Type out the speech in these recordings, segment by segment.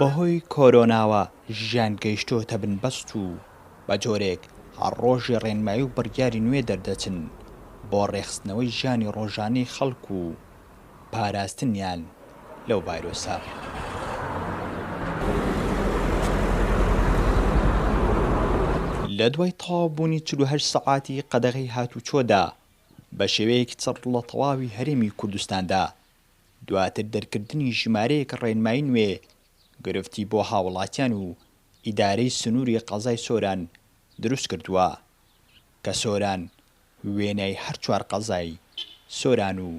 بەهۆی کۆرۆناوە ژیان گەیشتۆتە بنبەست و بە جۆرێک هەر ڕۆژێ ڕێنمایی و بڕیاری نوێ دەردەچن بۆ ڕێکخستنەوەی ژیانی ڕۆژانەی خەڵک و پاراستنیان لەو ڤایرۆسە. لە دوای تەواوبوونی 48 سەعاتی قەدەغەی هاتوچۆدا بە شێوەیەکی چڕ لە تەواوی هەرێمی کوردستاندا، دواتر دەرکردنی ژمارەیەک ڕێنمایی نوێ گرفتی بۆ هاوڵاتیان و ئیدارەی سنووری قەزای سۆران دروستکردووە کە سۆران وێنای هەر چوار قەزای سۆران و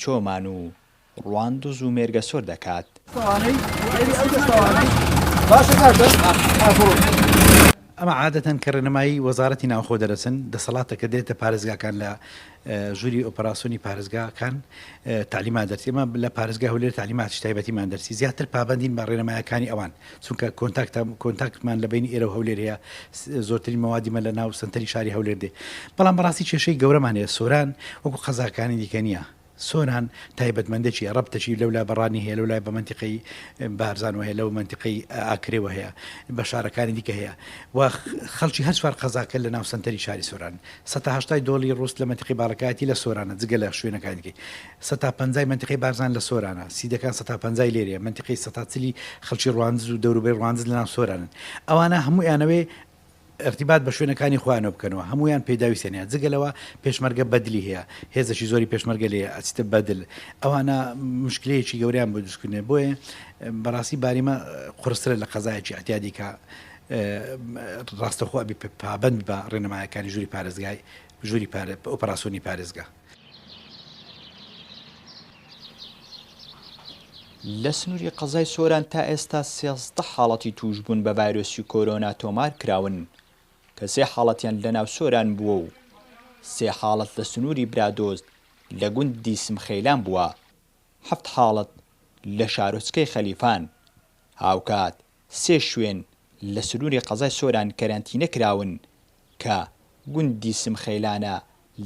چۆمان و ڕواندز و مێرگەسۆر دەکات. ئەمە عادەتەن کە ڕێنمایی وەزارەتی ناوخۆ دەرەچن، دەسەڵاتە کە دێتە پارێزگاکان لە ژووری ئۆپەراسیۆنی پارێزگاکان تەعلیمات دەرچی. ئێمە لە پارێزگای هەولێر تەعلیماتیش تایبەتیمان دەرچی، زیاتر پابەندین بە ڕێنمایەکانی ئەوان، چونکە کۆنتاکتە کۆنتاکتمان لە بەینی ئێرە و هەولێر هەیە، زۆرترین مەوادی مە لە ناو سەنتەری شاری هەولێر دێ. بەڵام بەڕاستی کێشەی گەورەمان هەیە، سۆران وەکو قەزاکانی دیکە نییە. سۆران تایبەتمەندەکی ڕەبتەکی لەولا بە ڕانی هەیە، لەولای بە مەنتیقەی بارزانەوە هەیە، لەو مەنتیقەی ئاکرێوە هەیە، بە شارەکانی دیکە هەیە و خەڵکی هەر چوار قەزاکە لە ناو سەنتەری شاری سۆران. سەتا هەشتای دۆڵی ڕوست لە مەنتیقەی باڵەکایەتی لە سۆرانە جگە لە شوێنەکانی دیکەی. سەتا پەنجای مەنتیقەی بارزان لە سۆرانە، سیدەکان سەتا پەنجای لێرەیە، مەنتیقەی سەتا چلی خەڵکی ڕواندز و دەوروبەری ڕواندز لە ناو سۆرانن. ئەوانە هەموو ئەیانەوێ ئیرتیبات بە شوێنەکانی خۆیانەوە بکەنەوە، هەموویان پێداویستیان هەیە، جگە لەوە پێشمەرگە بەدلی هەیە، هێزێکی زۆری پێشمەرگە لێیە ئەچیتە بەدل، ئەوانە موشکلەیەکی گەورەیان بۆ دروست کردنێ، بۆیە بەڕاستی باریمە قورسترە لە قەزایەکی ئیعتیادی کە ڕاستەوخۆ ئەبی پابەند بە ڕێنمایەکانی ژووری پارێزگای ژووری ئۆپەراسیۆنی پارێزگا. لە سنووری قەزای سۆران تا ئێستا 13 حاڵەتی تووشبوون بە ڤایرۆسی کۆرۆنا تۆمار کراون کە سێ حاڵەتیان لە ناو سۆران بووە و سێ حاڵەت لە سنووری برادۆست لە گوندی سمخەیلان بووە، حەفت حاڵەت لە شارۆچکەی خەلیفان، هاوکات سێ شوێن لە سنووری قەزای سۆران کەرەنتینە کراون کە گوندی سمخەیلانە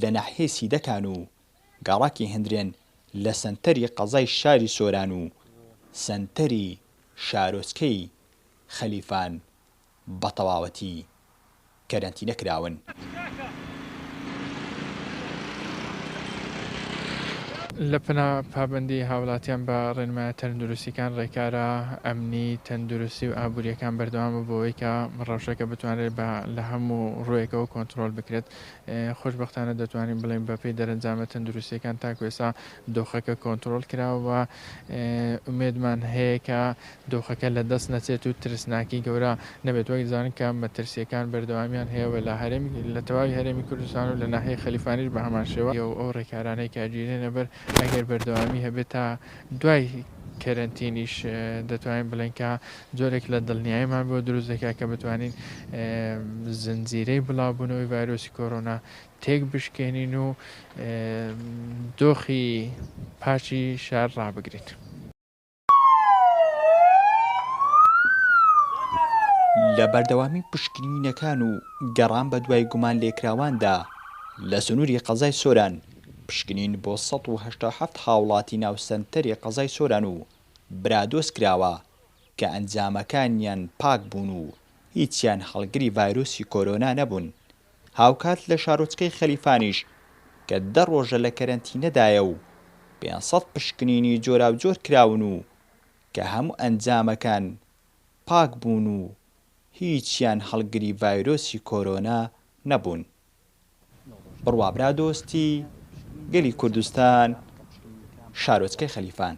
لە ناحیەی سیدەکان و گەڕەکی هندرێن لە سەنتەری قەزای شاری سۆران و سەنتەری شارۆچکەی خەلیفان بە تەواوەتی کەرەنتینە کراون. لە پەنا پابەندیی هاوڵاتیان بە ڕێنمایە تەندروستیکان، ڕێکارە ئەمنی، تەندروستی و ئابوورییەکان بەردەوامە بۆ ئەوەی کە ڕەوشەکە بتوانرێت بە لە هەموو ڕوویەکەوە کۆنترۆڵ بکرێت. خۆشبەختانە دەتوانین بڵێین بەپێی دەرەنجامە تەندروستییەکان تاکو ئێستا دۆخەکە کۆنترۆڵ کراوە و ئومێدمان هەیە کە دۆخەکە لە دەست نەچێت و ترسناکی گەورە نەبێت، وەک دەزانن کە مەترسییەکان بەردەوامیان هەیە و لە هەرێمی لە تەواوی هەرێمی کوردستان و لە ناحیەی خەلیفانیش بە هەمان شێوە، و ئەو ڕێکارانەی کە ئەگیرێنە بەر ئەگەر بەردەوامی هەبێت تا دوای کەرەنتینیش دەتوانین بڵێین کە جۆرێک لە دڵنیاییمان بۆ دروست دەکات کە بتوانین زنجیرەی بڵاوبوونەوەی ڤایرۆسی کۆرۆنا تێک بشکێنین و دۆخی پاکی شار ڕابگرین. لە بەردەوامی پشکنینەکان و گەڕان بەدوای گومانلێکراواندا لە سنووری قەزای سۆران، پشکنین بۆ 187 هاوڵاتی ناو سەنتەری قەزای سۆران و برادۆست کراوە کە ئەنجامەکانیان پاک بوون و هیچیان هەڵگری ڤایرۆسی کۆرۆنا نەبوون، هاوکات لە شارۆچکەی خەلیفانیش کە دە ڕۆژە لە کەرەنتینەدایە و 500 پشکنینی جۆراوجۆر کراون و کە هەموو ئەنجامەکان پاک بوون و هیچیان هەڵگری ڤایرۆسی کۆرۆنا نەبوون. بڕوا برادۆستی گەلی کوردستان شارۆچکەی خەلیفان.